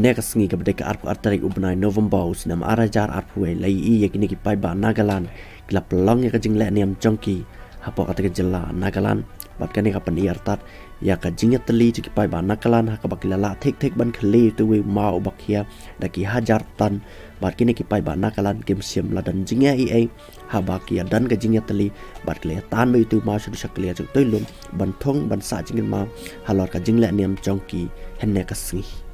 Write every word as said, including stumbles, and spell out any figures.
Ka sngi kaba dei ka arphew ar tarik u bnai November u snem ar hajar arphew wei la ïohi ïa kine ki paidbah Nagaland ki la pynlong ïa ka jingleh niam jong ki hapoh kata ka jylla Nagaland. Bad kane ka pynïartat ïa ka jingïatylli jong ki paidbah Nagaland ha kaba ki la lah thik thik ban khlieh ïa uwei u maw uba khia da ki hajar ton. Bad kine ki paidbah Nagaland kim shym la don jingeh ei ei haba ki ïa don ka jingïatylli bad ki la ïa tan beit ïa uwei u maw shaduh sha ka liang jong utei u lum ban thung ban sah jingkynmaw halor ka jingleh niam jong ki hynne ka sngi.